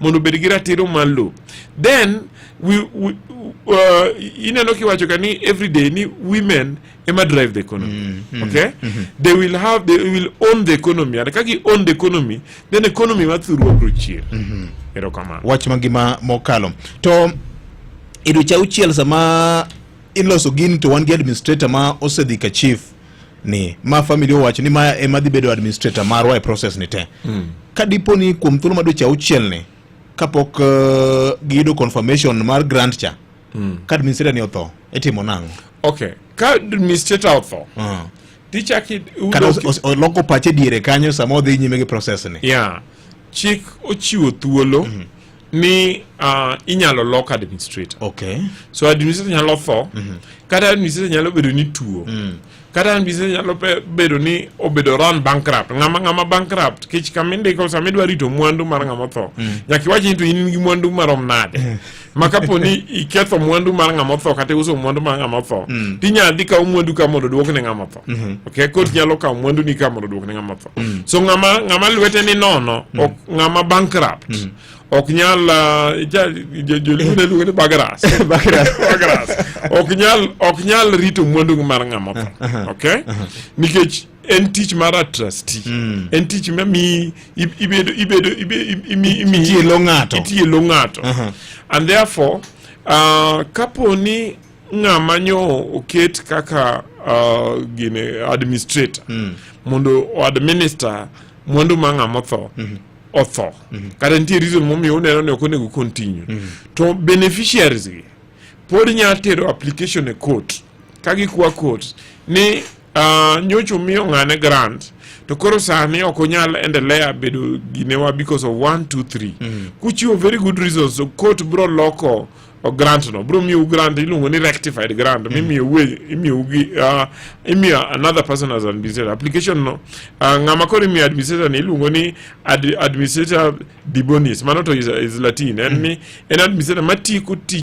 Mondo obed gi ratiro mar lowo. Then we ineno kiwacho ka ni every day ni women ema drive the economy. Okay, they will own the economy, and ka gi own the economy, then economy mar thurwa biro chier. Erokamano. Wach mangima mokalo to e dweche 6 sama iloso gini, to wan gi administrator ma osedhi ka chief ni ma family owacho ni ma ema dhi bedo administrator marwa e process ni te. Ka dipo ni kuom thuolo ma dweche 6 ni kapok giyudo confirmation mar grant cha, ka administrator ni otho, itimo nang'o? Okay, ka administrator otho, tichaki kata oloko pache diere kanyo sama odhi nyime gi process ni. Yeah, chik ochiwo thuolo ni inyalo lok administrator. So administrator nyalo tho, kata administrator nyalo bedo ni tuo, kata administrator nyalo bedo ni obedo run bankrupt. Ng'ama bankrupt kech kama indiko sama idwa rito mwandu mar ng'ama otho, nyaka iwach ni to in gi mwandu marom nade, ma kapo ni iketho mwandu mar ng'ama otho kata iuso mwandu mar ng'ama otho, tinyalo dhi kaw mwandu ka mondo oduok ne ng'ama otho. Okay, court nyalo kawo mwandu ni ka mondo oduok ne ng'ama otho. So ng'ama lwete ni nono, ok ng'ama bankrupt ok nyal joluo ne luongo ni bagras. Bagras. Bagras ok nyal rito mwandu mar ng'ama otho, okay, nikech en tich mar a trustee, en tich mamiyi ibedo itiyo e lo ng'ato. Itiyo e lo ng'ato. And therefore kapo ni ng'ama nyo oket kaka gine administrator mondo o administer mwandu ma ng'ama otho otho, kata nitie reason momiyo uneno ni ok onego continue, to beneficiaries gi pod nyalo tero application e court ka gikwa court ni nyocha omiyo ng'ane grant, to koro sani ok onyal endelea bedo ginewa because of 1 2 3. Kuchiwo very good reasons, so court bro loko o grant no, bro miyou grant iluongo ni rectified grant, mimiyou imiyou gi imiyo another person as administrator. Application no, ng'ama koro imiyo administrator ni iluongo ni administrator de bonis. Mano to is Latin, en ni en administrator matieko tich.